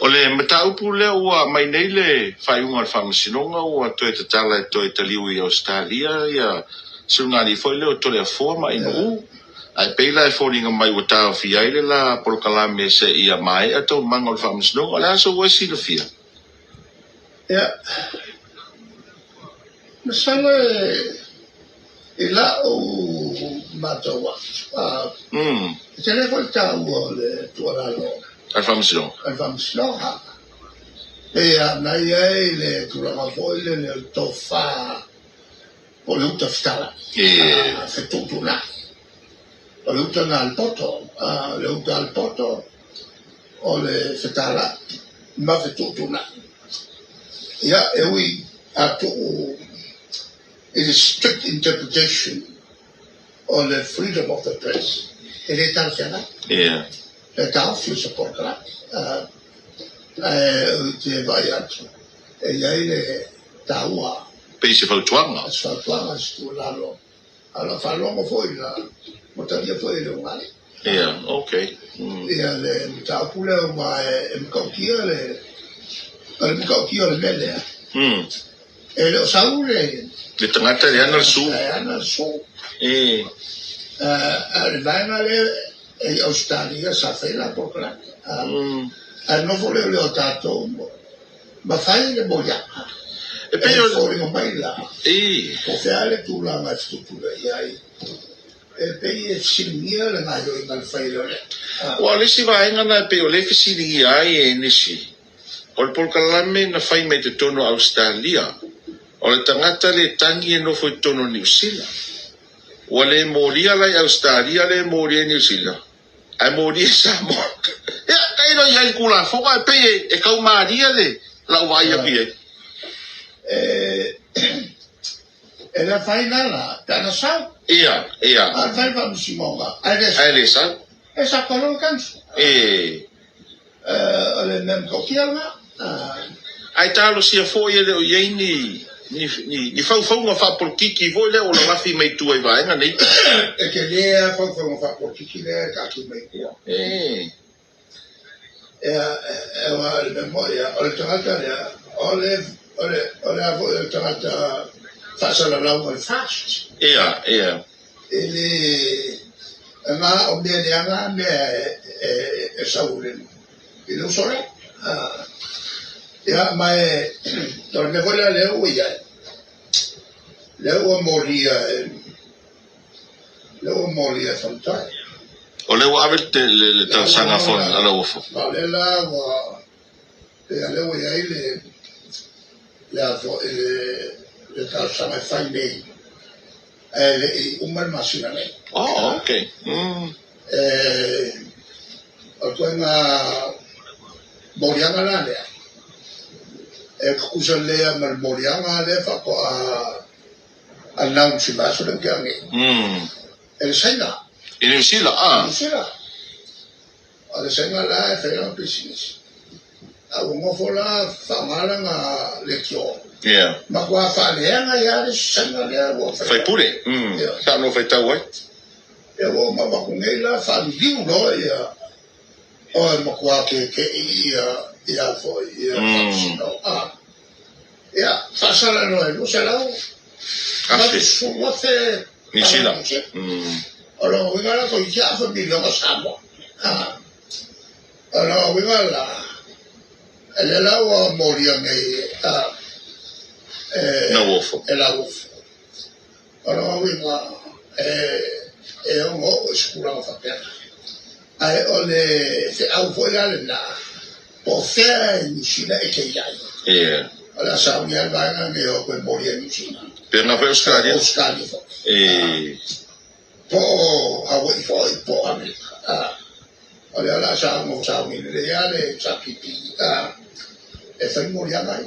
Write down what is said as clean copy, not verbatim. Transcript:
O le mataupu lea ua aumai nei le faaiuga a le Faamasinoga ua toe tatala e toe taliu i Ausetalia ia suigalii foi lea o Toleafoa ma Ainuu. Ae pei la e foliga mai ua taofia ai le la polokalame seia maea taualumaga o le Faamasinoga. O le a sou oe silafia? Ia, masalo i la'u matau atu, e tele foi le taua o le tuualalo a le Faamasinoga. A le Faamasinoga. Pei ona i ai le tulaga foi lele o le tofa po o le uta fetala'i, fetuutuunai. O le uta na a le poto, le uta a le poto o le fetala'i ma fetuutuunai. Ia, e ui a tuu i le strict interpretation o le freedom of the press, e le talafeagai. E taofi o se polokalame. Ae ou te vaai atu, e i ai le taua. Pei se fautuaga. Se fautuaga, se tuualalo. A o lau faalogo foi la, ua talia foi e le ulugalii. Ia, okay. Ia le mataupu lea aua e matautia le, o le matautia o le mea lea. E le o sau le Le tagata e ana le su. E ana le su. A o le vaega lea e i Ausetalia sa fai la polokalame. Ae nofo lea o tatou ma fai le moliaga. E pei o E foliga mai la. Po o fea le tulaga e fetuutuunai ai. E pei e fesiligia le gaoioiga na fai e leoleo. Ua o le isi vaega lena e pei o lea e fesiligia ai e nisi, o le polokalame na fai mai totonu o Ausetalia, o le tagata le tagi e nofo i totonu o Niu Sila. Ua le molia la i Ausetalia, le molia i Niu Sila, ae molia i Samoa. Ia, tailo i ai i le Tulafono, ae pei e taumalie le lau vaai atu i ai. E le afaina la, pe ana sau. Ia, ia. A fai le Faamasinoga, ae le sau. Ae le sau. E sapa loa le cancel. O le mea matautia lena. Ae talosia foi e le o i ai ni, ni, ni, ni faufauga faapolokiki foi lea ua lalafi mai tua i vaega nei. E tele lava faufauga faapolokiki lea e taatia mai tua. Aua o le mea moni lava, o le tagata lea, o le, o le, o le a foi o le tagata faasalalau o le fast. Ia, ia. E le, na o mea leaga mea e sau i le uso lea. Ia, ma e, o le mea foi lea lea ua i ai, lea ua molia e, lea ua molia e Fonotoe. O lea ua ave le talosaga a Lauofo. O lea la ua, pei lea ua i ai le a foi le talosaga e fai nei, ae le i uma le masina nei. Oh, okay. O le ituaiga moliaga la lea, e tutusa lea ma le moliaga lea faatoa announce i le vaiaso lea ua tea nei. E le Saina. I Niu Sila, ah. Niu Sila. O le Saina la e fai lana pisinisi. A ua nofo la faaaoga lana leitio. Matua faaleaga ia le Saina lea ua fai. Faipule. Sa no faitau ai. Ia ua uma atu nei la faaliliu loa ia o e matua keke'i ia ia foi ia Faamasino. Ia faasala loa e 200 afe. 80,000 Niu Sila. O lona uiga la toeitiiti afa miliona Samoa. O lona uiga la, lea la ua molia nei e Lauofo. E Lauofo. O lona uiga e ono oo i se tulaga faapena. Ae o le feau foi la lena, po o fea e Niu Sila e te i ai. O le a saunia le vaega nei o toe molia i Niu Sila. Pe na foi Australia. Australia foi. Po o Hawaii foi, po o Amerika. O lea la sauno sauni lelei lava le HRPP e fai moliaga ai.